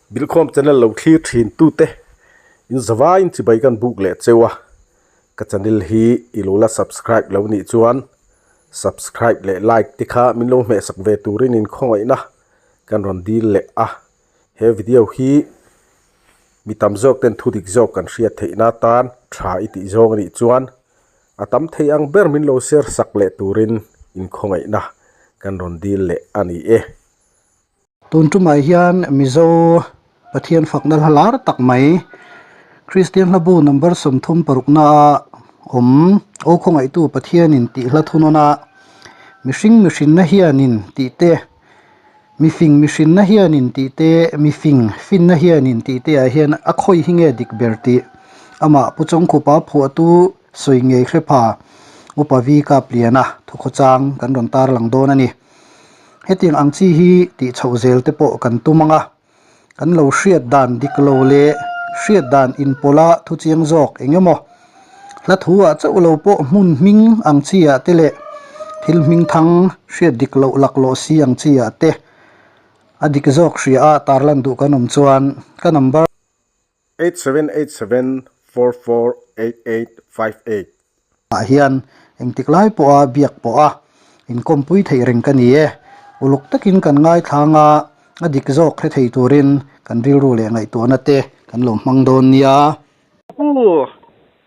Bilkhawm channel lo thlir thin tute in zavaiin chibai kan buk leh cheu a, ka channel hi i lo la subscribe lo nih chuan subscribe leh like te kha min lo hmehsak ve turin in khawngaihna kan rawn dil leh a, he video hi mi tam zawk ten thu dik zawk kan hriat theihna atan tha i tih zawng a nih chuan a tam thei ang ber min lo share sak leh turin in khawngaihna kan rawn dil leh a ni e. Tun tumah hian Mizo Pathian fakna hla lar tak mai Kristian hlabu number 36 na a awm Aw khawngaihtu Pathianin tih hla thunawn a mihring mihrinna hianin tih te mifing mihrinna hianin tih te mifing finna hianin tih te ah hian a khawi hi nge dik ber tih amah Pu Chawngkhupa phuahtu sawi ngei hrepha Upa V Kapliana thukhawchang kan rawn tarlang dawn a ni. Hetiang ang chi hi tih chhoh zel te pawh kan tum ang a, kan lo hriat dan dik lo leh hriat dan inpawlh a thu chiang zawk eng emaw hla thu ah chauh lo pawh hmun hming ang chi ah te leh thil hming thang hriat dik loh laklawh si ang chi ah te a dik zawk hria a tarlan duh kan awm chuan ka number 8787448858. Ah hian engtik lai pawha biak pawha inkawmpui theih reng ka ni e. Uluk takin kan ngaithlang a, a dik zawk hre thei turin kan rilru leh ngaihtuahna te kan lo hmang dawn nia. Pu,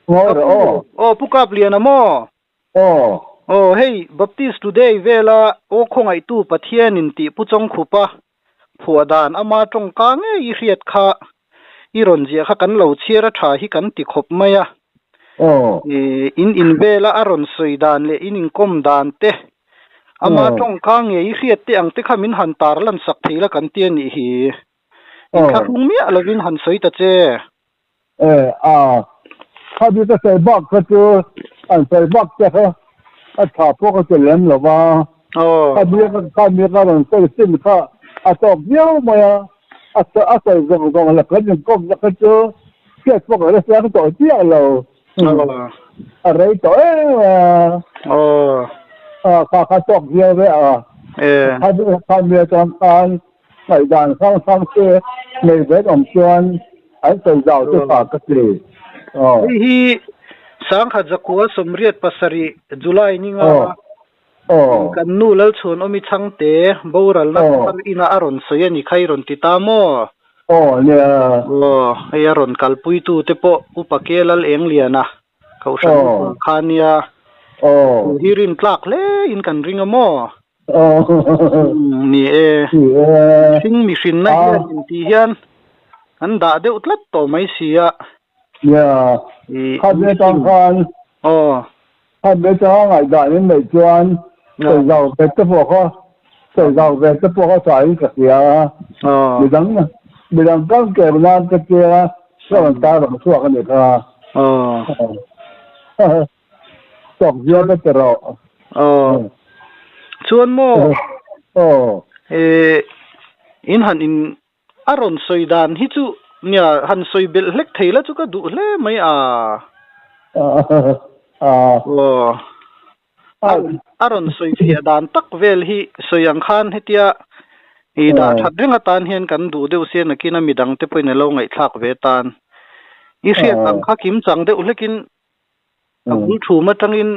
ka pu, aw Pu Kapliana maw? Aw. Aw hei Baptist Today vela aw khawngaihtu Pathianin tih Pu Chawngkhupa Phuah dan ama tawngka ngei i hriat kha i rawn ziah kha kan lo chhiar a tha hi kan ti khawp mai a. In in vela a rawn sawi dan leh in inkawm dan te ama tawngka ngei i hriat te ang te kha min han tar lan sak thei la kan ti a nih hi. Inthlahrung miah lovin han sawi ta che. E a, khami ka sawi bak kha chu an sawi bak te kha a tha pawh ka ti lem lo va, khami khami ka rawn sawi sin kha a tawk viau mai a, a a sawi zawng zawng la kan inkawmna kha chu hriat pawh ka la siang tawh chiah lo, a rei tawh em a, kha kha tawk viau ve a, khami khami atang khan Ngaihdan hrang hrang te nei vet awm chuan an sawi zau te kha ka ti. Aw. Hei hi 1987 July ninga kan nu Lalchhuanawmi Chhangte boralna thar ina a rawn sawi a ni kha i rawn ti ta maw? Aw nia. Aw, hei a rawn kalpuitu te pawh Upa Ke Lal Engliana Kohhran upa kha nia. Aw. Hi rin tlak hle in kan ring a maw? Ni e, mihring mihrinna hian intih hian an dah deuh tlat tawh mai si a. Nia, khat ve tang khan, khat ve tang a ngaihdan in neih chuan sawi zau ve te pawh kha, sawi zau ve te pawh kha tha in ka hria a. Midang, midang kal ker nan ka tia ka rawn tar ang chhuak a nih kha. Tawk viau ka ti rawh. Aw. Chuan maw? Aw. Eh, in han in a rawn sawi dan hi chu nia han sawi belh hlek thei la chu ka duh hle mai a. Aw. A rawn sawi fiah dan tak vel hi sawi ang khan hetia i dah that reng atan hian kan duh deuh sia nakin a midang te pawhin a lo ngaihthlak ve tan. I hriat ang kha kim chang deuh hlekin A bul thum atangin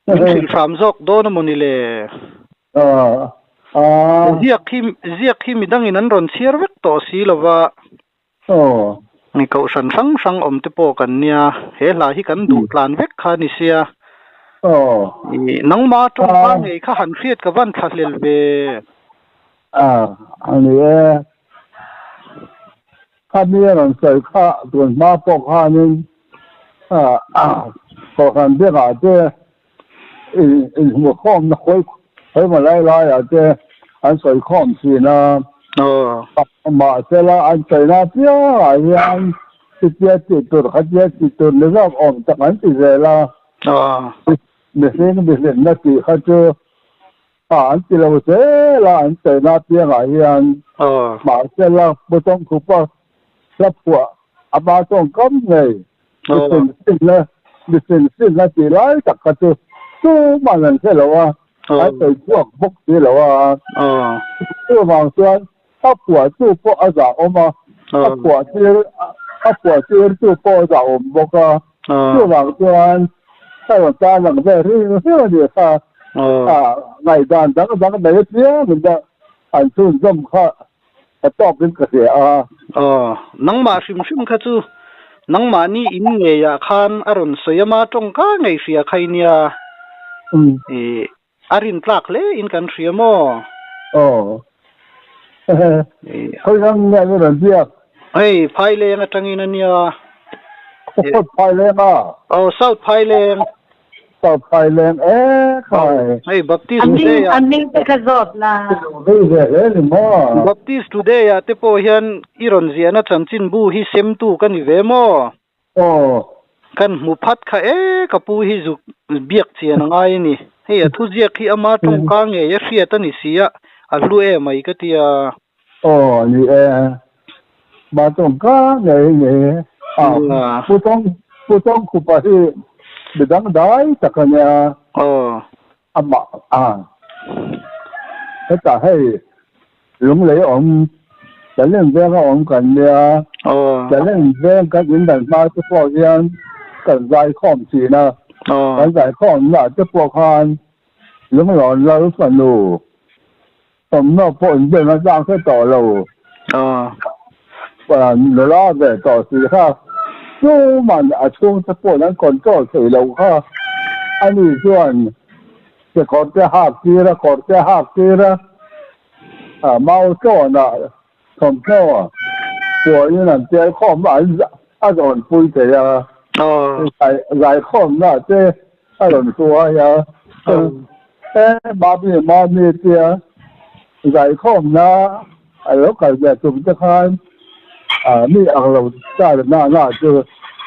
min hrilh hram zawk dawn a maw ni le? Ziak hi ziak hi midangin an rawn chhiar vek tawh si lo va. Ni kohhran hrang hrang awm te pawh kan nia, he hla hi kan duh tlan vek kha ni sia. Nangma tawngka ngei kha han hriat ka van thlahlel ve. A ni e. Khami a rawn sawi kha tun hma pawh khanin Kohhran biakah te inhmuhkhawmna khawi khawi lai laiah te an sawi khawm thin a. Mahsela an sawina apiangah hian chutia tih tur khatia tih tur ni zawk awm tak an ti zel a. Mihring mihrinna tih kha chu A an ti lo zel a, an saina apiangah hian mahsela Pu Tawngkhupa hla phuah a hma tawngkam ngei mi sinsinna mi sinsinna tih lai tak kha chu tuman an hre lo a, an sawi chhuak bawk si lo a. Chuvang chuan. A phuahtu pawh a zahawm a, a phuahtir a phuahtirtu pawh a zahawm bawk a. Chuvang chuan ka rawn tan ang vel hrim hrim a nih kha. Ngaihdan dang dang nei apiang in an chhunzawm kha ka tawkin ka hria a. Aw, nangmah hrim hrim kha chu nangmahni in ngeiah khan a rawn sawi ama tawngka ngei hria kha i nia. Ih, a rin tlak hle in kan hria maw? Aw, khawi ram nge an rawn biak? Hei, Phaileng atangin a nia. South Phaileng a? Aw, South Phaileng. South Phaileng e khai. Hei, Baptist Today ah. A hming te kha zawt la. Vei ve hle ni maw? Baptist Today ah te pawh hian i rawn ziahna chanchinbu hi semtu ka ni ve maw? Aw. Kan hmu phat kha e, ka pu hi zuk biak chian a ngai a ni. Hei a thuziak hi ama tawngka ngei a hriat a ni si a, a hlu em ai ka ti a. Aw ni e, mah tawngka ngei ni. A, Pu Tawng, Pu Tawngkhupa hi midang dai tak a nia. Aw. Amah a, hetah hei Lunglei awm, Challenge venga awm kan nia, Challenge veng kan indan hma te pawh hian kan zaikhawm thin a, kan zaikhawmna te pawh khan Lunglawn Lal fanu thawmhnaw pawh inbel atang hre tawh lo, nula ve tawh si kha tuman a chhungte pawhin an control thei lo kha, ani chuan Kekawr te hak tir a, kawr te hak tir a, a mau tawnah thawmhnaw puahin an tel khawm a, an a rawn pui thei a, zaikhawmna te a rawn hruai a, e mami mami tia zaikhawmna a lo kal ve tum te khan mi ang lo ta na na chu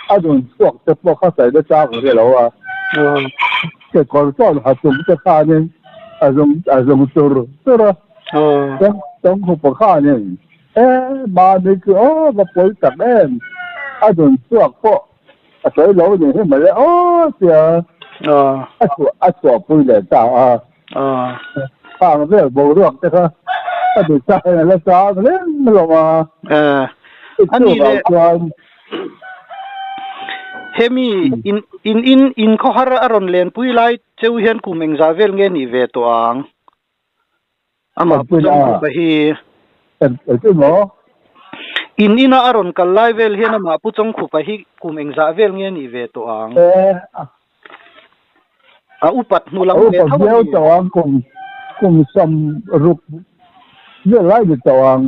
a rawn chhuak te pawh kha sawi nasa ka hre lo a, kekawr chuan ha tum te khanin a zung a zung tur tur a, tawngkhupa khanin e mami chu aw va pawi tak em a rawn chhuak pawh a sawi lo ni hi mawle aw tia a chhuah a chhuahpui leh ta a. Khang vel boruak te kha a duh chak hian a la chang reng hlawm a. Ani leh hemi in in in in khawhar a rawn lenpui lai cheu hian kum engzah vel nge nih ve tawh ang? Amah Pu Chawngkhupa hi. Engtin maw? In ina a rawn kal lai vel hian amah Pu Chawngkhupa hi kum engzah vel nge nih ve tawh ang? A upat hnu lam ve tho a ni. A upat viau tawh ang, kum kum 60 vel lai ni tawh ang.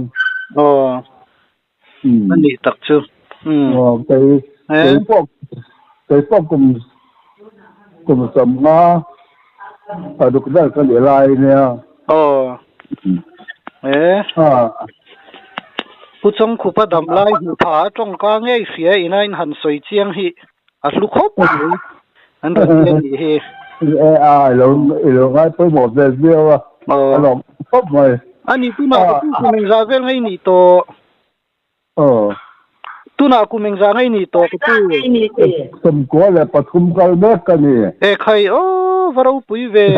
Aw, a nih tak chu. Aw, kei kei pawh kei pawh kum kum 50 paruk vel ka nih lai nia. Aw, e. Pu Chawngkhupa dam lai hmu pha a tawngka ngei hria ina in han sawi chiang hi a hlu khawp mai an rawn ti a nih hi. E a i lo i lo ngai pawimawh vel viau a a lawm khawp mai. A ni tunah ka pu kum engzah vel ngei nih tawh. Aw. Tunah kum engzah ngei nih tawh ka pu. 93 kal mek ka ni. E khai aw va ropui ve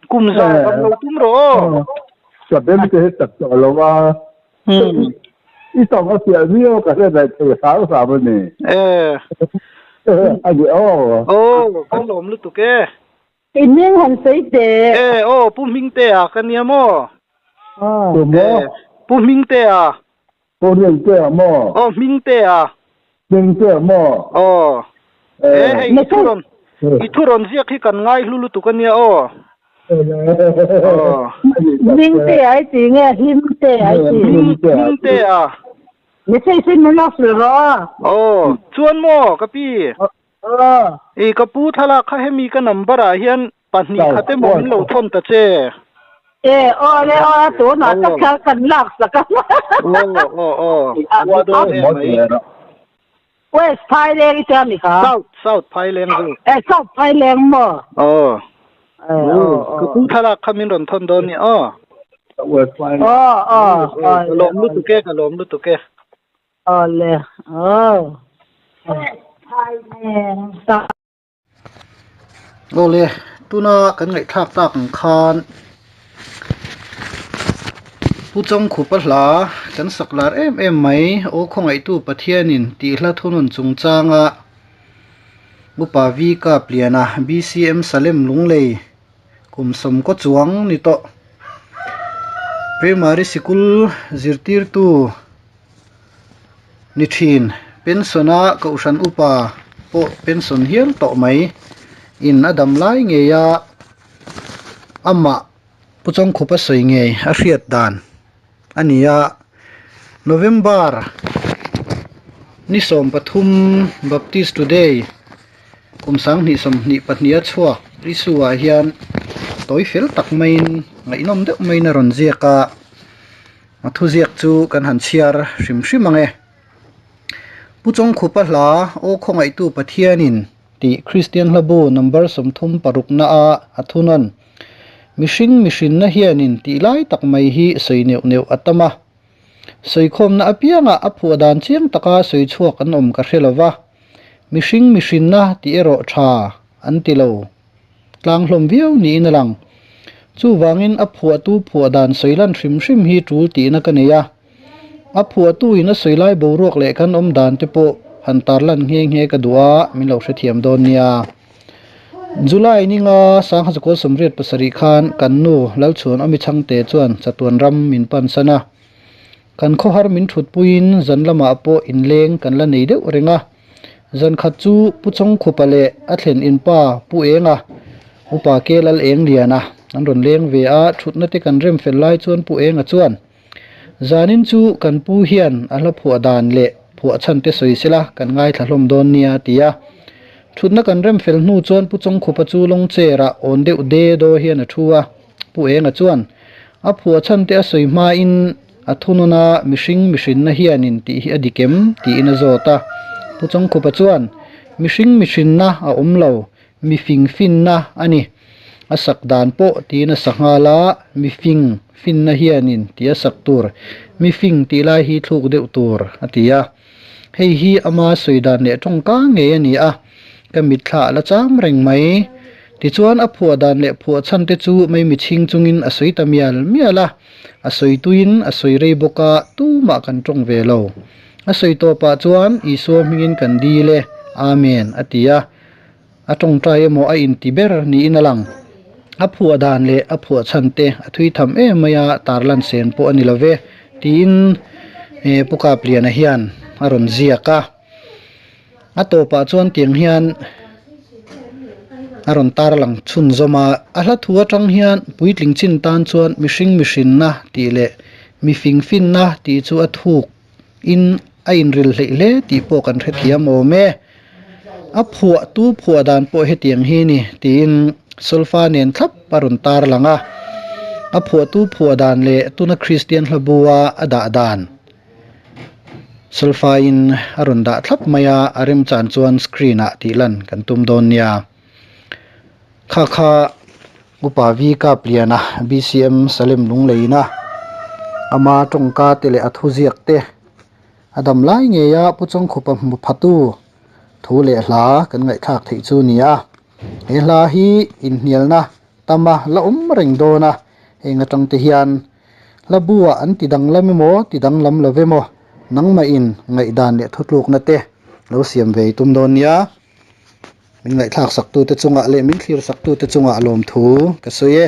kum zah kan lo tum rawh aw. Ka bem te hi tak tawh lo a. I tawng a fiah viau ka hre daih thei hram hram a ni. E. A ni aw. Aw, kan lawm lutuk e. I hming han sawi teh. E, aw, Pu Hmingtea ka nia maw? Tu maw? E, Pu Hmingtea. Pu Hmingtea maw? Aw, Hmingtea. Hmingtea maw? Aw. E, hei, i thu rawn, i thu rawn ziak hi kan ngai hlu lutuk a nia aw. Hmingte ai ti nge Hlimte ai ti? Hmingte a. Message in min lo hrilh rawh. Aw, chuan maw ka pi? I ka pu thlalak kha hemi ka number ah hian pahnih khat emaw min lo thawn ta che. E, aw le aw a tunah tak kha kan lak sak a. Aw, aw, aw. A hlu dawn em mai. West Phaileng i tia mi kha? South, South Phaileng zawk. Eh, South Phaileng maw? Aw. Ka pu thlalak kha min rawn thawn dawn nia aw. West Phaileng. Aw, aw, aw. Ka lawm lutuk e, ka lawm lutuk e. Aw le, aw. West Phaileng. Aw le, tuna kan ngaihthlak tak ang khan. Pu Chawngkhupa hla kan sak lar em em mai, Aw Khawngaihtu Pathianin tih hla thunun chungchanga Upa V Kapliana BCM Salem Lunglei kum sawmkaw chuang ni tawh. Primary sikul zirtirtu ni thin pension a kohhran upa pawh pension hial tawh mai in a dam lai ngei a amah Pu Chawngkhupa sawi ngei a hriat dan a ni a November ni 13 Baptist Today kum 2022 a chhuak issue ah hian tawi fel tak maiin ngaihnawm deuh maiin a rawn ziak a a thuziak chu kan han chhiar hrim hrim ang e. Pu Chawngkhupa hla Aw Khawngaihtu Pathianin tih Kristian hlabu number 36 na a a thunawn Mihring mihrinna hianin tih lai tak mai hi sawi neuh neuh a tam a. Sawikhawmna apiangah a phuah dan chiang taka sawi chhuak an awm ka hre lo va, mihring mihrinna tih erawh tha an ti lo tlang hlawm viau niin a lang. Chuvangin a phuahtu phuah dan sawi lan hrim hrim hi tul tihna ka nei a. A phuahtuin a sawi lai boruak leh kan awm dan te pawh han tarlan nghe nghe ka duh a, min lo hrethiam dawn nia. July ninga Sangha Zakua 87 khan kan nu Lalchhuan Awmi Chhangte chuan chatuan ram min pansan a. Kan khawhar min thutpuiin zan lamah pawh inleng kan la nei deuh reng a. Zan khat chu Pu Chawngkhupa leh a thlen inpa Pu Enga, Upa Ke Lal Eng Liana an rawn leng ve a, thutna te kan rem fel lai chuan Pu Enga chuan, Zanin chu kan pu hian a hla phuah dan leh phuah chhan te sawi sela kan ngaithla hlawm dawn nia a ti a. Thutna kan rem fel hnu chuan Pu Chawngkhupa chu lawng chair ah awn deuh de daw hian a thu a. Pu Enga chuan a phuah chhan te a sawi hmain a thunawn a mihring mihrinna hianin tih hi a dik em tiin a zawt a. Pu Chawngkhupa chuan mihring mihrinna a awm lo Mifing finna a ni. A sak dan pawh tiin a sa nghal a, mifing finna hianin tih a sak tur, mifing tih lai hi thluk deuh tur a ti a. Hei hi ama sawi dan leh tawngka ngei a ni a, ka mitthla a la cham reng mai. Tichuan a phuah dan leh phuah chhan te chu Maimi chhing chungin a sawi ta mial mial a, a sawi tuin a sawi rei bawk a, tumah kan tawng ve lo. A sawi tawpah chuan Isua hmingin kan dil e, Amen a ti a. A tawngtai emaw a inti ber niin a lang. A phuah dan leh a phuah chhan te a thui tham em mai a, tarlan sen pawh a ni lo ve, tiin Pu Kapliana hian a rawn ziak a. A tawpah chuan tiang hian a rawn tarlang chhunzawm a, a hla thu atang hian puitling chin tan chuan mihring mihrinna tih leh mifing finna tih chu a thuk in a inril hleih hle tih pawh kan hrethiam awm e. A phuah tu phuah dan pawh hetiang hi ni tiin solfa nen thlap a rawn tar lang a. A phuah tu phuah dan leh tuna Kristian hlabua a dah dan solfa in a rawn dah thlap mai a, a remchan chuan screen ah tih lan kan tum dawn nia. Kha kha Upa V Kapliana BCM Salem Lungleina ama tawngka te leh a thuziak te a dam lai ngei a Pu Chawngkhupa hmu phatu thu leh hla kan ngaihthlak theih chu ni a. He hla hi inhnialna tama la awm reng dawn a, heng atang te hian hla buah an ti danglam emaw ti danglam lo emaw nangmahin ngaihdan leh thutlukna te lo siam ve i tum dawn nia. Min ngaihthlak sak tute chungah leh min thlir sak tute chungah lawmthu ka sawi e.